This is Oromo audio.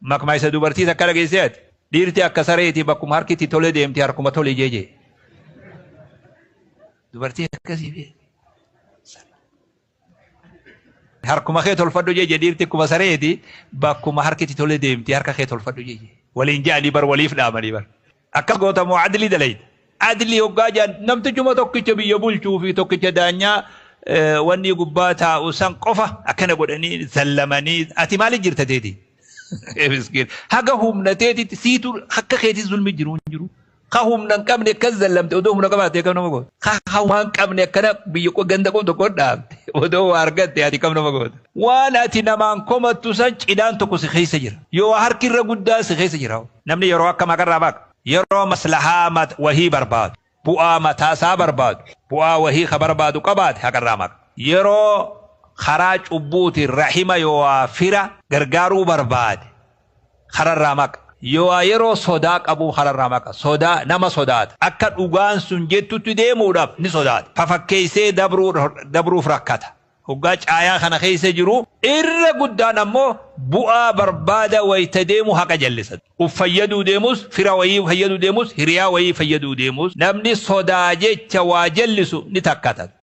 Makmaaysa dubartii takka dhageessee ati. Dhiirti akka sareeti bakkuma harki itti tole deemti harkuma tole jeejee. Dubartii akkasii beeku. Harkuma kee tolfadhu jeje dhiirti akkuma sareeti bakkuma harki itti tole deemti harka kee tolfadhu jeje. Waliin ja'anii bar waliif dhaamanii bar. Akkas goota moo adlii dalayda. Adlii hoggaa ja'an namtichuma tokkicha biyya bulchuu fi tokkicha daanyaa wanni gubbaa taa'u san qofa akkana godhanii zallamanii ati maaliif jirta teeti? Miskiin haga humna teetitti siitu akka keetii zulmi jiru hin jiru. Ka humna hin qabne akkas zallamte odoo humna qabaatte akkam nama goota. Ka waan hin qabne akkana biyya ganda qofa tokko dhaabte odoo waa argatte ati kam nama goota. Waan ati namaan komattu san cidhaan tokko si keessa jira. Yoo harki irra guddaa si keessa jira. Namni yeroo akkam haqarraa baqa. Yeroo maslahaa wahii barbaadu, bu'aa mataasaa barbaadu, bu'aa wahii ka barbaadu qabaate haqarraa maqa. Yeroo karaa cubbuutiin rahima yooaa fira gargaaruu barbaade kararraa maqa. Yooaa yeroo sodaa qabu kararraa maqa. Sodaa nama sodaata. Akka dhugaan sun jettutti deemuudhaaf ni sodaata. Fafakkeessee dabruuf rakkata. Hoggaa caayaa kana keessa jiru irra guddaan ammoo bu'aa barbaada wayta deemu haqa jallisa. Uf fayyaduu deemus, fira wayii fayyaduu deemus, hiriyaa wayii fayyaduu deemus namni sodaa jecha waa jallisu ni takkata.